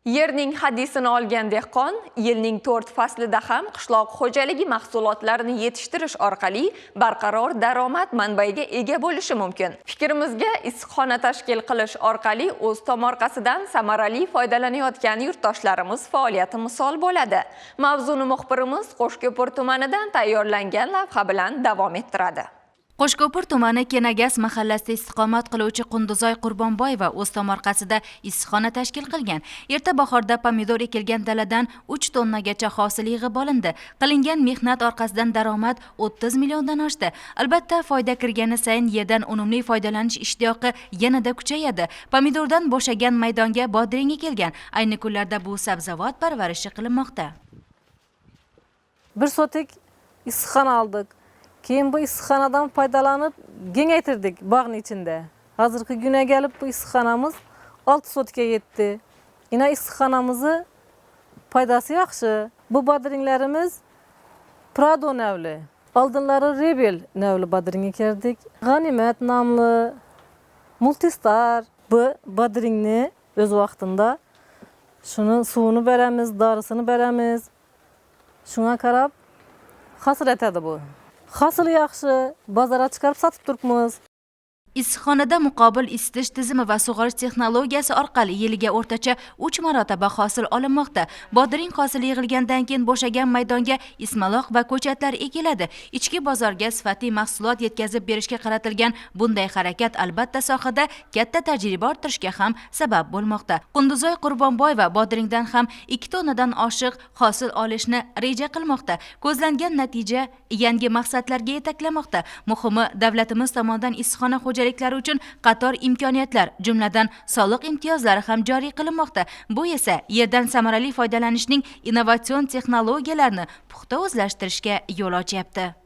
Yerning hadisini olgan dehqon yilning 4 faslida ham qishloq xo'jaligi mahsulotlarini yetishtirish orqali barqaror daromad manbaiga ega bo'lishi mumkin. Fikrimizga issiqxona tashkil qilish orqali o'z tomorqasidan samarali foydalanayotgan yurtdoshlarimiz faoliyati misol bo'ladi. Mavzuni muxbirimiz Qo'shko'pir tumanidan tayyorlangan lavha bilan davom ettiradi. Qo'shko'pir tumani Kenagas mahallasida istiqomat qiluvchi Qunduzoy Qurbonboyeva o'z tomorqasida issiqxona tashkil qilgan. Erta bahorda pomidor ekilgan daladan 3 tonnagacha hosil yig'ib olindi. Qilingan mehnat orqasidan daromad 30 milliondan oshdi. Albatta, foyda kirgani sayin yerdan unumli foydalanish ishtiyoqi yanada kuchayadi. Pomidordan bo'shagan maydonga bodring ekilgan. Ayni kunlarda bu sabzavot parvarishi qilinmoqda. 1 sotik issiqxona oldik. Keyin bu issiqxonadan foydalanib kengaytirdik bog'ning ichida. Hozirgi kunga kelib bu issiqxonamiz 6 sotikka yetdi. Yine issiqxonamizni foydasi yaxshi. Bu bodringlarimiz Prado navli. Oldinlari Rebel navli bodring ekardik. G'animat nomli, Multistar bu bodringni o'z vaqtida shuni suvini beramiz, dorisini beramiz. Shunga qarab hosil etadi bu. Hosili yaxshi, bozorga chiqarib sotib turibmiz. Issiqxonada muqobil isitish tizimi va sug'orish texnologiyasi orqali yiliga o'rtacha 3 marotaba hosil olinmoqda. Bodring hosili yig'ilgandan keyin bo'shagan maydonga ismaloq va ko'chatlar ekiladi. Ichki bozorga sifatli mahsulot yetkazib berishga qaratilgan bunday harakat albatta sohada katta tajriba orttirishga ham sabab bo'lmoqda. Qunduzoy Qurbonboyeva bodringdan ham 2 tonnadan oshiq hosil olishni reja qilmoqda. Ko'zlangan natija yangi maqsadlarga yetaklamoqda. Muhimi, davlatimiz tomonidan issiqxona xo'jaliklari uchun qator imkoniyatlar, jumladan soliq imtiyozlari ham joriy qilinmoqda. Bu esa yerdan samarali foydalanishning innovatsion texnologiyalarini puxta o'zlashtirishga yo'l ochyapti.